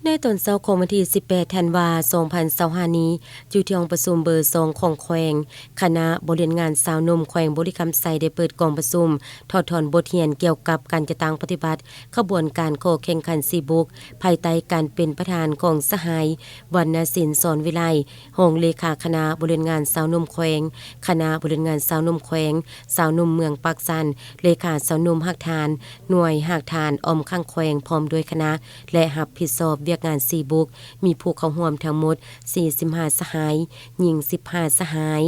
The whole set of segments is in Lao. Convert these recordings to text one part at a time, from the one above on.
ໃນຕອນເຊົ້າຂອງວັນທີສິບແປດ ທັນວາ ສອງພັນຊາວຫ້ານີ້ ຢູ່ທີ່ຫ້ອງປະຊຸມເບີສອງຂອງແຂວງ, ຄະນະບໍລິຫານງານຊາວໜຸ່ມແຂວງບໍລິຄຳໄຊ ໄດ້ເປີດກອງປະຊຸມຖອດຖອນບົດຮຽນກ່ຽວກັບການຈັດຕັ້ງປະຕິບັດຂະບວນການຂໍ້ແຂ່ງຂັນສີ່ບຸກ ພາຍໃຕ້ການເປັນປະທານຂອງສະຫາຍ ວັນນະສິນ ສອນວິໄລ ຮອງເລຂາຄະນະບໍລິຫານງານຊາວໜຸ່ມແຂວງ, ຄະນະບໍລິຫານງານຊາວໜຸ່ມແຂວງ, ຊາວໜຸ່ມເມືອງປາກຊັນ, ເລຂາຊາວໜຸ່ມຮາກຖານ, ໜ່ວຍຮາກຖານອ້ອມຂ້າງແຂວງ ພ້ອມດ້ວຍຄະນະ ແລະ ຮັບຜິດຊອບວຽກງານສີ່ບຸກ, ມີຜູ້ເຂົ້າຮ່ວມທັງໝົດສີ່ສິບຫ້າສະຫາຍ, ຍິງສິບຫ້າສະຫາຍ.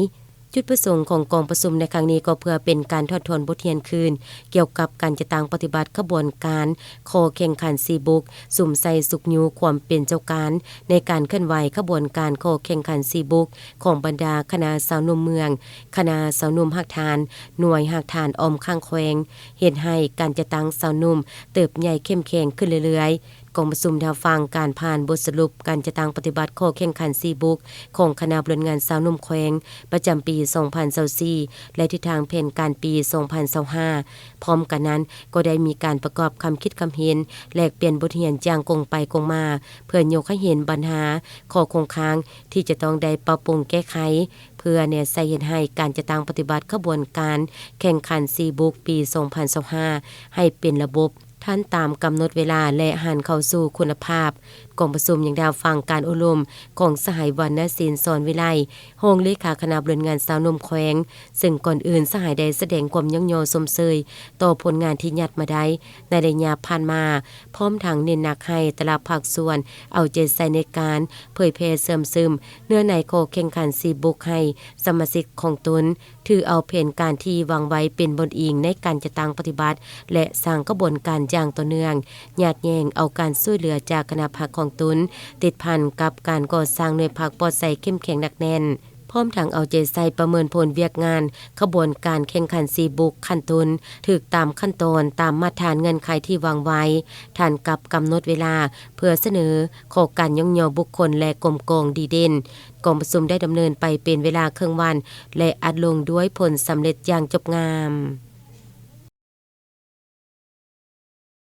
ຈຸດປະສົງຂອງກອງປະຊຸມໃນຄັ້ງນີ້ກໍເພື່ອເປັນການຖອດຖອນບົດຮຽນຄືນ ກ່ຽວກັບການຈັດຕັ້ງປະຕິບັດຂະບວນການຂໍ້ແຂ່ງຂັນສີ່ບຸກ, ສຸມໃສ່ຊຸກຍູ້ຄວາມເປັນເຈົ້າການໃນການເຄື່ອນໄຫວຂະບວນການຂໍ້ແຂ່ງຂັນສີ່ບຸກຂອງບັນດາຄະນະຊາວໜຸ່ມເມືອງ, ຄະນະຊາວໜຸ່ມຮາກຖານ, ໜ່ວຍຮາກຖານອ້ອມຂ້າງແຂວງ, ເຮັດໃຫ້ການຈັດຕັ້ງຊາວໜຸ່ມເຕີບໃຫຍ່ເຂັ້ມແຂງຂຶ້ນເລື້ອຍໆ. ກອງປະຊຸມໄດ້ຮັບຟັງການຜ່ານບົດສະຫຼຸບການຈັດຕັ້ງປະຕິບັດຂໍ້ແຂ່ງຂັນສີ່ບຸກຂອງຄະນະບໍລິຫານງານຊາວໜຸ່ມແຂວງ ປະຈຳປີສອງພັນຊາວສີ່ ແລະ ທິດທາງແຜນການປີສອງພັນຊາວຫ້າ. ພ້ອມກັນນັ້ນກໍໄດ້ມີການປະກອບຄຳຄິດຄຳເຫັນ, ແລກປ່ຽນບົດຮຽນຢ່າງກົງໄປກົງມາ ເພື່ອຍົກໃຫ້ເຫັນບັນຫາ, ຂໍ້ຄົງຄ້າງທີ່ຈະຕ້ອງໄດ້ປັບປຸງແກ້ໄຂ ເພື່ອແນໃສ່ເຮັດໃຫ້ການຈັດຕັ້ງປະຕິບັດຂະບວນການແຂ່ງຂັນສີ່ບຸກປີສອງພັນຊາວຫ້າ ໃຫ້ເປັນລະບົບ ທັນຕາມກຳນົດເວລາ ແລະ ຫັນເຂົ້າສູ່ຄຸນນະພາບ. ກອງປະຊຸມຍັງໄດ້ຮັບຟັງການໂອ້ລົມຂອງສະຫາຍ ວັນນະສິນ ສອນວິໄລ ຮອງເລຂາຄະນະບໍລິຫານງານຊາວໜຸ່ມແຂວງ, ເຊິ່ງກ່ອນອື່ນສະຫາຍໄດ້ສະແດງຄວາມຍ້ອງຍໍຊົມເຊີຍຕໍ່ຜົນງານທີ່ຍັດມາໄດ້ໃນໄລຍະຜ່ານມາ, ພ້ອມທັງເນັ້ນໜັກໃຫ້ແຕ່ລະພາກສ່ວນເອົາໃຈໃສ່ໃນການເຜີຍແຜ່ເຊື່ອມຊຶມເນື້ອໃນຂໍ້ແຂ່ງຂັນສີ່ບຸກໃຫ້ສະມາຊິກຂອງຕົນ ຖືເອົາແຜນການທີ່ວາງໄວ້ເປັນບ່ອນອີງໃນການຈັດຕັ້ງປະຕິບັດ ແລະ ສ້າງຂະບວນການຢ່າງຕໍ່ເນື່ອງ, ຍາດແຍ່ງເອົາການຊ່ວຍເຫຼືອຈາກຄະນະພັກຂອງຕົນ ຕິດພັນກັບການກໍ່ສ້າງໜ່ວຍພັກປອດໃສເຂັ້ມແຂງໜັກແໜ້ນ, ພ້ອມທັງເອົາໃຈໃສ່ປະເມີນຜົນວຽກງານຂະບວນການແຂ່ງຂັນສີ່ບຸກຂັ້ນຕົ້ນ ຖືກຕາມຂັ້ນຕອນ, ຕາມມາດຖານເງື່ອນໄຂທີ່ວາງໄວ້, ທັນກັບກຳນົດເວລາ ເພື່ອສະເໜີຂໍ້ການຍ້ອງຍໍບຸກຄົນ ແລະ ກົມກອງດີເດັ່ນ. ກອງປະຊຸມໄດ້ດຳເນີນໄປເປັນເວລາເຄິ່ງວັນ ແລະ ອັດລົງດ້ວຍຜົນສຳເລັດຢ່າງຈົບງາມ.